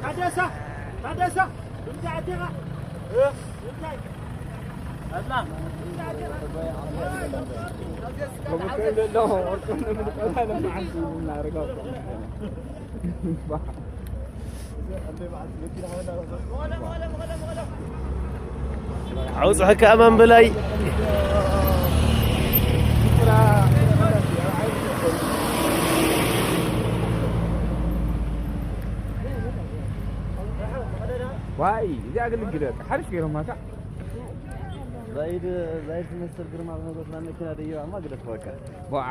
ታደሰ፣ ታደሰ፣ እንታይ ኣዴኻ? እንታይ? ኣድላ። ኣውፅሐካ ኣማን በላይ። ዋይ፣ እዚኣ ግን ግደ ሓሪፍ ገይሮማታ። ዛይድ፣ ዛይድ ትመስል ግርማ ብመጎት ናብ መኪና ደይባማ ግደፍ በቃ። ዋ።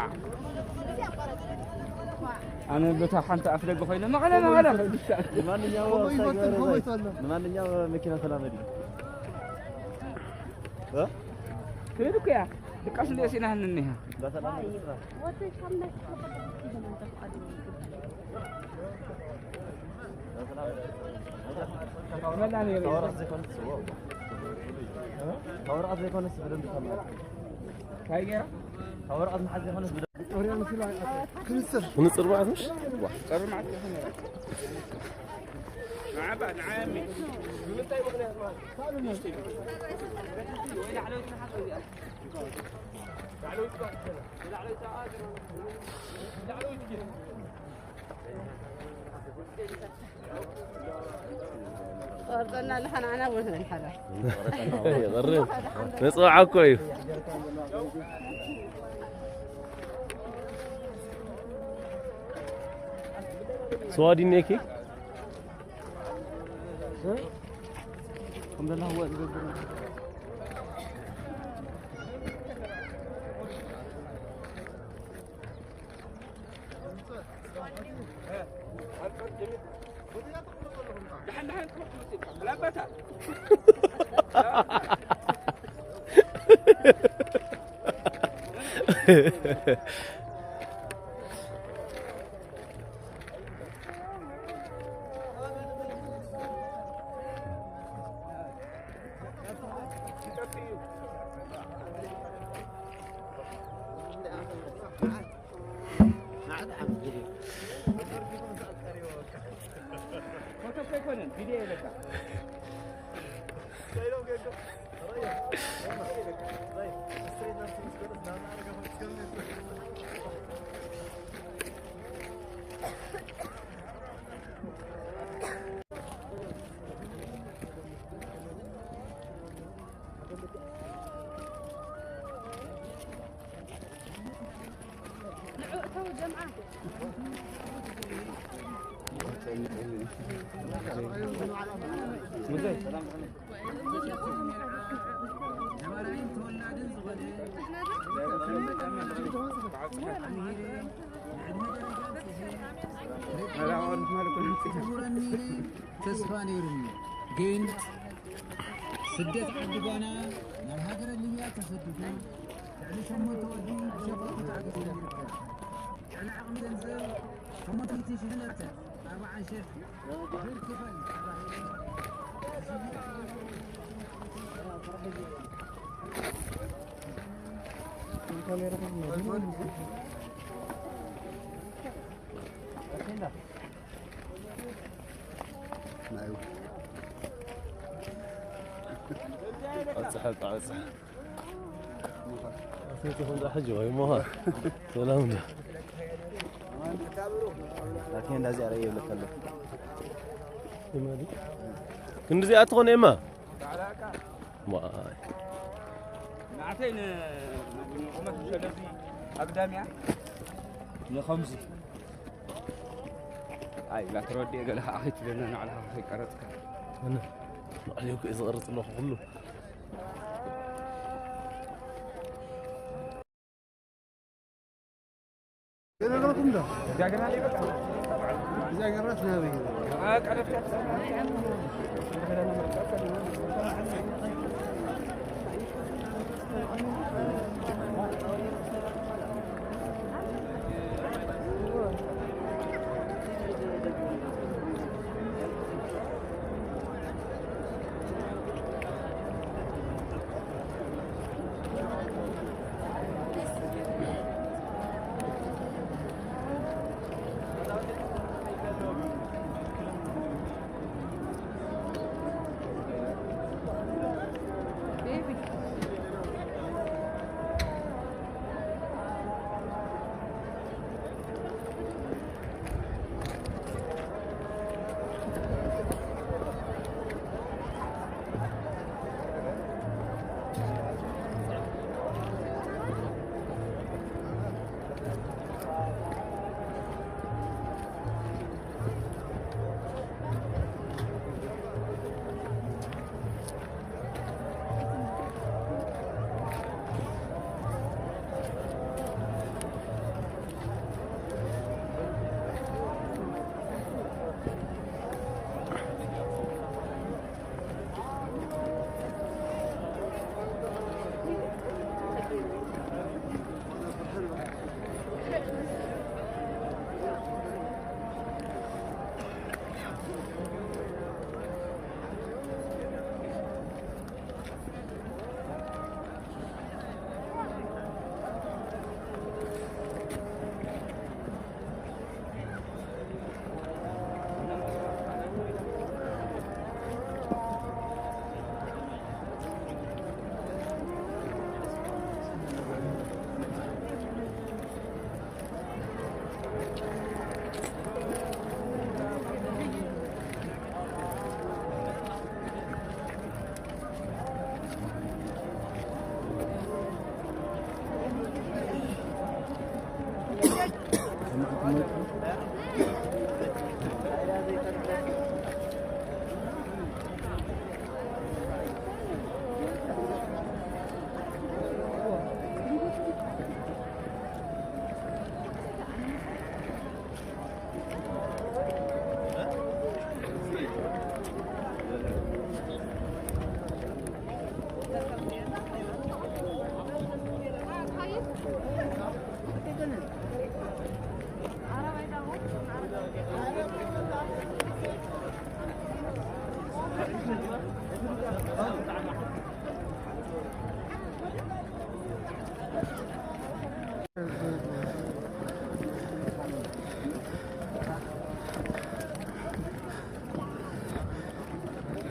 ኣነ በታ ሓንቲ ኣፍ ደገ ኮይነ መቐለ፣ መቐለ። ንማንኛው ከመይ ይፈትን፣ ከመይ ይፈትን? ንማንኛው መኪና ሰላም ዲ። እ? ትሄድ እኮ እያ። ድቃስ እንደ ሲና እንኒሃ። እንዳሰላም ወደ ሻምናይ። ካብ ወረቐት ዘይኮነስ ብደንብ ተማር። ካብ ወረቐት መሓዝ ዘይኮነስ ብደንብ ክንፅር። ክንፅር ማለት ምሽ? ዋ፣ ፀሩ ማለት ይኾን። ንዓባ፣ ንዓሚ። ንምንታይ ምኽንያት ማለት? ቆርጠና ኣለኻ ንዓና ወስደን ሓራ። ይቕርብ። መፅዋዕ እኮ እዩ። ስዋ ዲኔኪ? ከም ደላ ህዋ ዝገብር። ተስፋ ነይሩኒ፣ ግን ስደት ዓዲ ጋና ናብ ሃገረ ሊብያ ተሰዲዱ ልዕሊ ሸሞንተ ወርሒ ብሸፈቱ ታዕገሰ ይርከብ። ልዕሊ ዓቕሚ ገንዘብ ሸሞንተ ሚእቲ ሺሕ ነብተ ኣርብዓ ሺሕ ብር ክፈል ተባሂሉ። ናይ በፅሐ፣ በፅሐ። ኣሰይትኹም ዶ ሕጂ ወይ እሞኻ? ሰላም ዶ? ኣኬ እንዳዚ ኣረ ይብለካ ኣሎ። ክንዲ እዚኣ ትኾን ኤማ? ዋይ። ንዓተይ ን-፣ ንቑመት ሸለዚ ኣግዳሚያ ንኸምዚ። ኣይ፣ ላተረወዲኤ ገለ ከዓ ከይትብለና፣ ንዓልኻ ከይቀረጽካ። ኣነ ንዕሌው እየ ዝቐርጽ ኣለኹ ኩሉ። ገለለኹም ዶ? እዚኣ ገና ኣለይ በቃ። እዚኣ ገራስ ናበይ?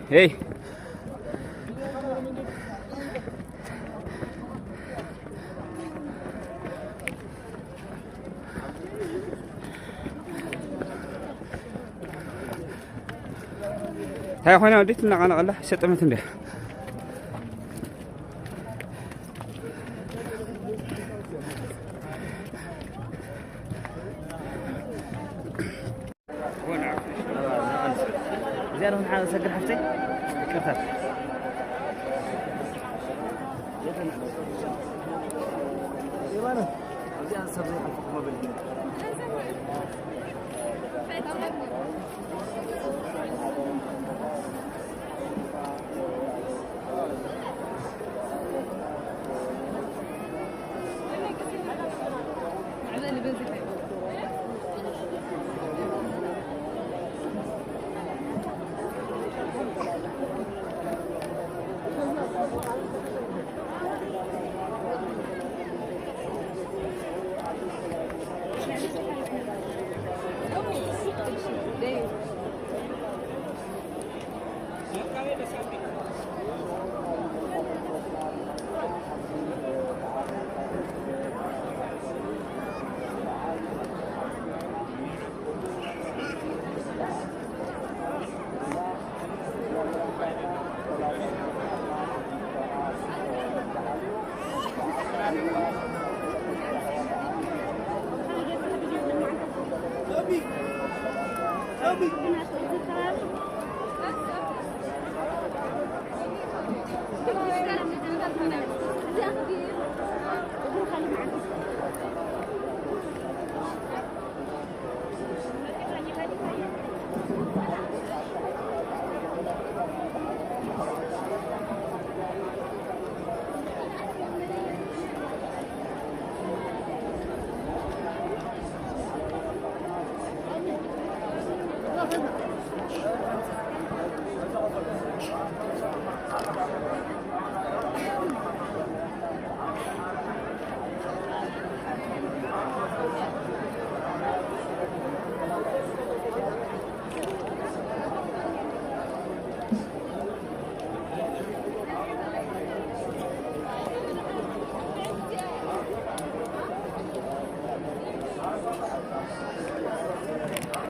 Hey. እንታይ ኮይና ወዲት እናቐለቐላ ሰጠመት እንድያ። እዚኣ ዶ ንሓ ሰግር ሓፍተይ? ይቅርታ። እዚኣ ሰብ ዘይሓልፈኩም መብል።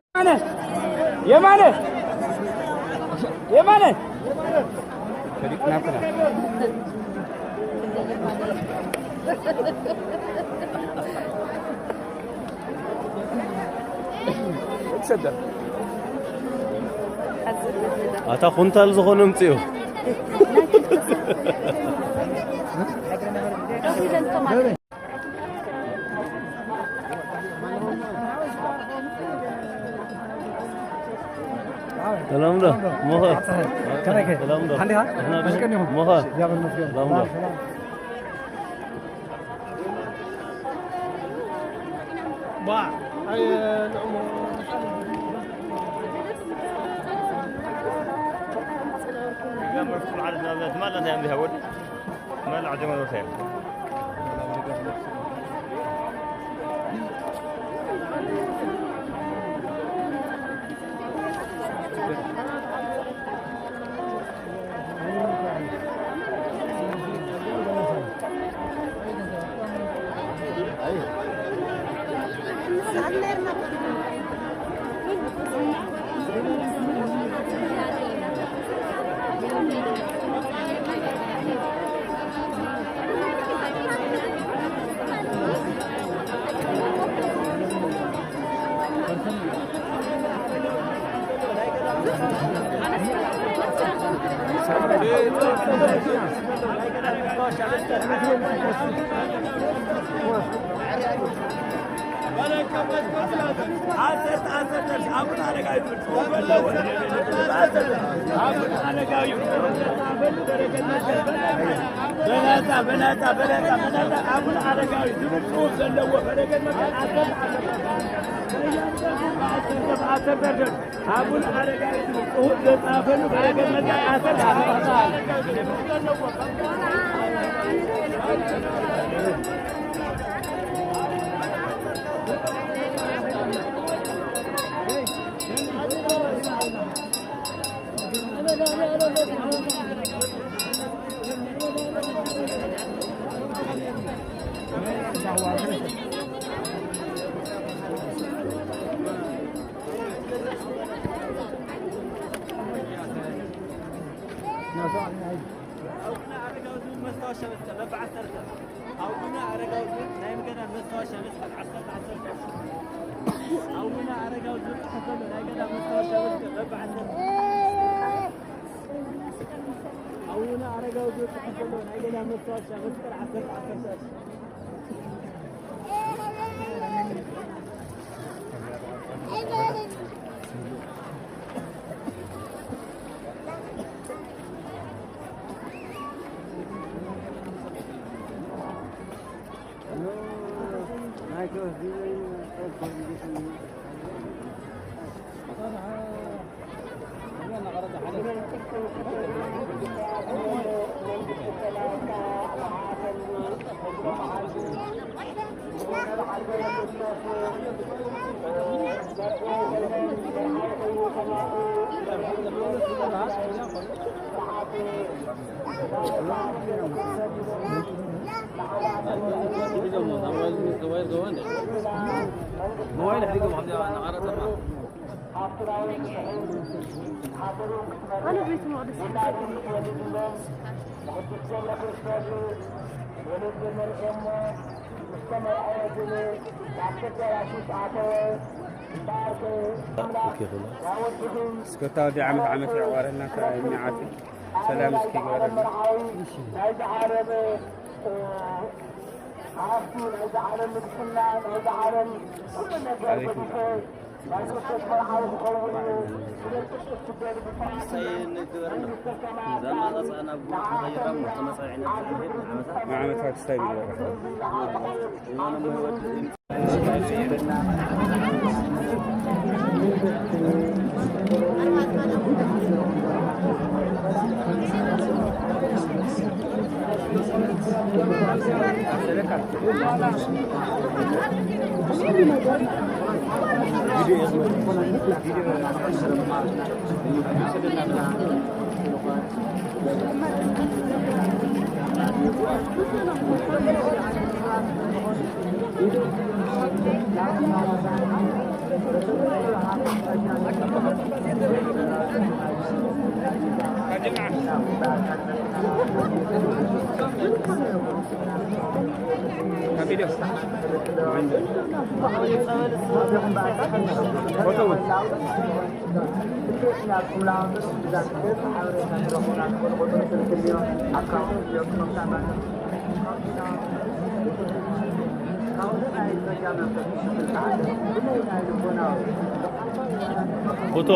የማነ! የማነ! የማነ! ኣታ ኩንታል ዝኾነ ምጽኡ። ሰላም ዶ? ሞኸ? ከመይ ከ? ሰላም ዶ? ሓንዲኻ? ንሕና ዶ? መስቀል ይኹን። ሞኸ? እግዚኣብሔር ይመስገን። ሰላም ዶ? ሰላም፣ ሰላም። ባ፣ ኣይ፣ ንዕሞ። ትማል እንታይ እዮም ዝሃበሉ? ትማል ዓጀመ ወሰያ። ዓሰርተ ዓሰርተ ኣቡነ ኣረጋዊ ዝብል ጽሑፍ ዘለዎ። ኣቡነ ኣረጋዊ በነጻ በነጻ በነጻ በነጻ ኣቡነ ኣረጋዊ ዝብል ጽሑፍ ዘለዎ በረከት መካን ዓሰርተ ዓሰርተ ኣቡነ ኣረጋዊ ዝብል ጽሑፍ ዘጻፈሉ በረከት መካን ዓሰርተ ዓሰርተ ኣቡነ ኣረጋዊ ዝብል መስታወሻ መስቀል በብዓሰርተ። ኣቡነ ኣረጋዊ ዝብል ናይ ገዳም መስታወሻ መስቀል ዓሰርተ ዓሰርተ። ኣቡነ ኣረጋዊ ዝብል ጽሑፍ ዘሎ ናይ ገዳም መስታወሻ መስቀል በብዓሰርተ። ኣቡነ ኣረጋዊ ዝብል ጽሑፍ ዘሎ ናይ ገዳም መስታወሻ መስቀል ዓሰርተ ዓሰርተ። ሞባይል ሕዲጎም ከምዚ እናቐረጸና። ኣነ ቤት መቕደስ እስከ ወዲ ዓመት ዓመት የዕቆረና ከ እኛ ዓቲ ሰላም እስኪ ይግበረና። ናይዚ ዓለም፣ እ፣ ሃፍቲ፣ ናይዚ ዓለም ንግስና፣ ናይዚ ዓለም ኩሉ ነገር ዓሌይኩም ገዲፈ፣ ሰላም። ናይ ክርስቶስ መርዓዊ ክኸውን እዩ። ስለ ቅዱስ ኪዳን ብፍርሃት ክሳይ ንግበር መንግስተ ሰማያት እዛ መቐጻ ናብ ጉድ ተቐይራ እሞ ተመጻዒ ነብር ንዓመታ። ንዓመታ ክሳይ ንግበር። ፎቶ።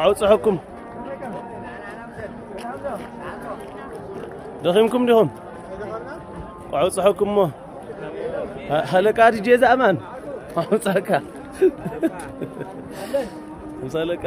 ኣውፅሐኩም። ደኺምኩም ዲኹም? ኣውፅሐኩም እሞ። ሃ-፣ ሃለቃ ዲጄ ዛእማን። ኣውፅሐካ። ምስ ሃለቃ።